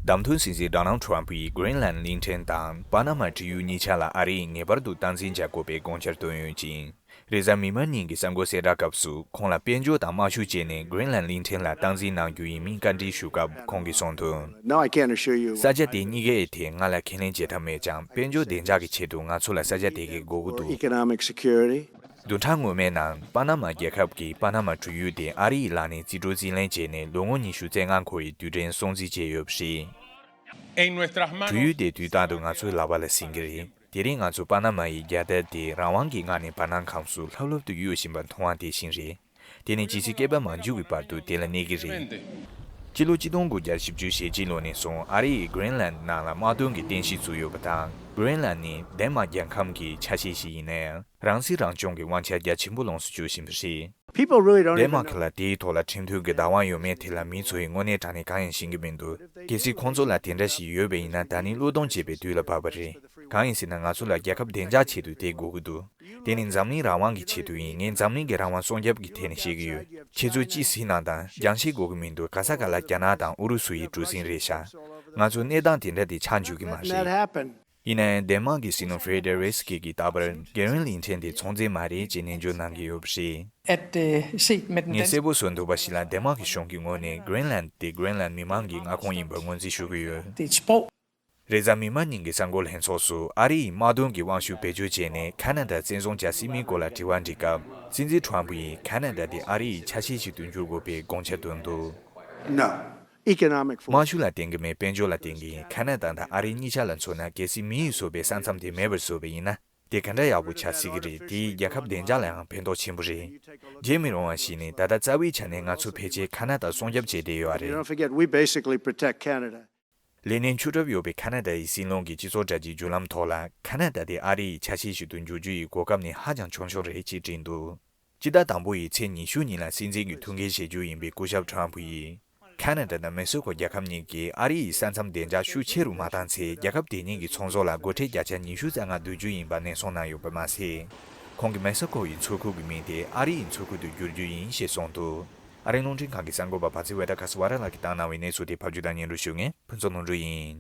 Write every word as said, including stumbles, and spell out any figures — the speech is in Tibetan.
བདམས་ཐོན་སྲིད་འཛིན་ཌོ་ནལ་ཊམ་ཕུ་ཡིས་གྷི་རིན་ལན་གླིང་ཕྲན་དང་པ་ན་མ་གྲུ་ཡུག་གཉིས་ཆ་ལ་ཨ་རི་ཡིས་ངེས་པར་དུ་སྟངས་འཛིན་བྱ་དགོས་པའི་དགོངས་འཆར་བཏོན་ཡོད་ཅིང་། རེས་གཟའ་མིག་དམར་ཉིན་གྱི་གསར་འགོད་གསལ་བསྒྲགས་སྐབས་སུ་ཁོང་ལ་དཔལ་འབྱོར་དང་དམག་ཤུགས་སྤྱད་ནས་གྷི་རིན་ལན་གླིང་ཕྲན་ལ་སྟངས་འཛིན་གནང་རྒྱུ་ཡིན་མིན་བཀའ་འདྲི་ཞུ་སྐབས་ཁོང་གིས་གསུངས་དོན། No, I can't assure you. ས་ཆ་དེ་གཉིས་ཀའི་ཐད་ང་ལ་ཁས་ལེན་བྱེད་ཐབས་མེད་ཀྱང་དཔལ་འབྱོར་བདེ་འཇགས་ཀྱི་ཆེད་དུ་ང་ཚོ་ལ་ས་ཆ་དེ་གའི་དགོས་ཀྱི་འདུག Economic security. བདུན་ཕྲག་སྔོན་མའི་ནང་པ་ན་མ་རྒྱལ་ཁབ་ཀྱིས་པ་ན་མ་གྲུ་ཡུག་དེ་ཨ་རི་ཡི་ལག་ནས་རྩིས་སྤྲོད་རྩིས་ལེན་བྱས་ནས་ལོ་ངོ་ཉི་ཤུ་རྩ་ལྔ་འཁོར་བའི་དུས་དྲན་སྲུང་བརྩི་བྱས་ཡོད་པ་རེད། En nuestras manos. གྲུ་ཡུག་དེ་དུས་རྟག་ཏུ་ང་ཚོའི་ལག་པ་ལ་ཟིན་གྱི་རེད། དེ་རིང་ང་ཚོ་པ་ན་མ་ཡི་རྒྱལ་དར་དེ་རང་དབང་གི་ངང་ནས་བར་སྣང་ཁམས་སུ་ལྷབ་ལྷུབ་ཏུ་གཡོ་བཞིན་པ་མཐོང་བ་དེ་བཞིན་རེད། དེ་ནི་ཇི་སྲིད་བསྐལ་པ་མ་འཇིག་པའི་བར་དུ་དེ་ལ་གནས་ཀྱི་རེད། སྤྱི་ལོ་གཅིག་སྟོང་དགུ་བརྒྱ་བཞི་བཅུ་ཞེ་གཅིག་ལོ་ནས་བཟུང་ཨ་རི་ཡིས་གྷི་རིན་ལན་ནང་ལ་དམག་དོན་གྱི་རྟེན་གཞི་བཙུགས་ཡོད་པ་དང་། གྷི་རིན་ལན་ནི་ཌེན་མཱག་རྒྱལ་ཁམས་ཀྱི་ཆ་ཤས་ཤིག་ཡིན་ན་ཡང་རང་སྲིད་རང་སྐྱོང་གི་དབང་ཆ་རྒྱ་ཆེན་པོ་ལོངས་སུ་སྤྱོད་བཞིན་པ་རེད། People really don't ཌེན་even མཱག་know. ལ་དེའི་ཐོག་ལ་ཁྲིམས་མཐུན་གྱི་བདག་དབང་ཡོད་མེད་ཐད་ལ་མི་ཚོ་ཡིས་དངོས་གནས་དྲང་གནས་གང་ཡང་ཤེས་ཀྱི་མི་འདུག་གལ་སྲིད་ཁོང་ཚོ་ལ་དེ་འདྲ་ཞིག་ཡོད་པ་ཡིན་ན་ད་ནི་བློས་གཏོང་བྱེད་པའི་དུས་ལ་བབ་པ་རེད། གང་ཡིན་ཟེར་ན་ང་ཚོ་ལ་རྒྱལ་ཁབ་བདེ་འཇགས་ཆེད་དུ་དེ་དགོས་ཀྱི་འདུག་དེ་ནི་འཛམ་གླིང་རང་དབང་གི་ཆེད་དུ་ཡིན། ངས་འཛམ་གླིང་གི་རང་དབང་སྲུང་སྐྱོབ་ཀྱི་ཐད་ནས་བཤད་ཀྱི་ཡོད། ཁྱེད་ཚོས་ཅི་ཟེར་ན་དང་རྒྱང་ཤེལ་དགོས་ཀྱི་མི་འདུག་ག་ས་ག་ལ་རྒྱ་ནག་དང་ཨུ་རུ་སུ་ཡི་གྲུ་གཟིངས་རེད་ཤག་ང་ཚོ་གནས་སྟངས་དེ་འདྲ་དེ་ཆགས་འཇུག་གི་མ་That རེད། Happened. ཡིན་ནའི་ཌེན་མཱག་གི་སྲིད་བློན་ཧྥེ་ཌེ་རེས་ཀི་གིས་ད་བར་གྷི་རིན་ལན་ཕྲན་དེ་ཚོང་རྫས་མ་རེད་ཅེས་ནན་བརྗོད་གནང་གི་ཡོད་པ་རེད། At the seat མེད་ངས་གསལ་པོ་བཟོ་འདོད་པ་ཞིག་ལ་ཌེན་མཱག་གི་གཞུང་གི་ངོས་ནས་གྷི་རིན་ལན་དེ་གྷི་རིན་ལན་མི་མང་གི་མངའ་ཁོངས་ཡིན་པར་ངོས་འཛིན་ཞུ་གི་ཡོད། It's po- རེས་གཟའ་མིག་དམར་ཉིན་གྱི་གསར་འགོད་ལྷན་ཚོགས་སུ་ཨ་རི་ཡི་དམག་དོན་གྱི་དབང་ཤུགས་བེད་སྤྱོད་བྱས་ནས་ཁ་ན་ཌ་བཙན་བཟུང་བྱ་སྲིད་མིན་སྐོར་ལ་དྲི་བ་འདྲི་སྐབས་སྲིད་འཛིན་ཊམ་ཕུ་ཡིས་ཁ་ན་ཌ་དེ་ཨ་རི་ཡི་ཆ་ཤས་ཤིག་ཏུ་འགྱུར་དགོས་པའི་དགོངས་འཆར་བཏོན་འདུག No. Economic force. དམག་ཤུགས་ལ་བརྟེན་གྱི་མེད། དཔལ་འབྱོར་ལ་བརྟེན་གྱི་ཡིན། ཁ་ན་ཌ་དང་ཨ་རིའི་གཉིས་ཆ་ལ་མཚོན་ན་གལ་སྲིད་མི་ཡིས་བཟོས་པའི་ས་མཚམས་དེ་མེད་པར་བཟོས་པ་ཡིན་ན་དེ་ག་འདྲ་ཡག་པོ་ཆགས་སྲིད་ཀྱི་རེད། དེས་རྒྱལ་ཁབ་བདེ་འཇགས་ལ་ཡང་ཕན་ཐོགས་ཆེན་པོ་རེད། བརྗེད་མི་རུང་བ་ཞིག་ནི་ད་ལྟ་རྩ་བའི་ཆ་ནས་ང་ཚོ་ཕལ་ཆེར་ཁ་ན་ཌ་སྲུང་སྐྱོབ་བྱས་བསྡད་ཡོད་རེད། Don't forget, we basically protect Canada. ལས་གནས་མཆོག་གྲུབ་ཡོད་པའི་ཁ་ན་ཌ་ཡི་སྲིད་བློན་གྱིས་སྤྱི་ཚོགས་དྲ་རྒྱའི་བརྒྱུད་ལམ་ཐོག་ལ་ཁ་ན་ཌ་དེ་ཨ་རི་ཡི་ཆ་ཤས་ཤིག་ཏུ་འགྱུར་རྒྱུ་ཡི་གོ་སྐབས་ནི་ཧ་ཅང་ཆུང་ཆུང་རེད་ཅེས་བྲིས་འདུག་སྤྱི་ཟླ་དང་པོ་ཡི་ཚེས་ཉི་ཤུ་ཉིན་ལ་སྲིད་འཛིན་གྱི་ཐུགས་འགན་བཞེས་རྒྱུ་ཡིན་པའི་སྐུ་ཞབས་ཊམ་ཕུ་ཡིས། ཁ་ན་ཌ་དང་མེག་སི་ཀོ་རྒྱལ་ཁབ་གཉིས་ཀྱིས་ཨ་རི་ཡི་ས་མཚམས་བདེ་འཇགས་ཤུགས་ཆེ་རུ་མ་བཏང་ཚེ་རྒྱལ་ཁབ་དེ་གཉིས་ཀྱི་ཚོང་ཟོག་ལ་སྒོ་ཁྲལ་བརྒྱ་ཆ་ཉི་ཤུ་རྩ་ལྔ་བསྡུ་རྒྱུ་ཡིན་པ་ནན་གསུངས་གནང་ཡོད་པ་མ་ཟད། ཁོང་གིས་མེག་སི་ཀོ་ཡི་མཚོ་ཁུལ་གྱི་མིང་དེ་ཨ་རི་ཡི་མཚོ་ཁུལ་དུ་བསྒྱུར་རྒྱུ་ཡིན་ཞེས་གསུངས་འདུག་ཨ་རིའི་རླུང་འཕྲིན་ཁང་གི་གསར་འགོད་པ་བྷ་ཚི་ཝེ་ཏཱ་ཀ་སི་ཝ་ར་ལགས་ཀྱིས་བཏང་གནང་བའི་གནས་ཚུལ་དེ་ཕབ་སྒྱུར་དང་སྙན་སྒྲོན་ཞུ་མཁན་ཕུན་ཚོགས་ལྷུན་གྲུབ་ཡིན།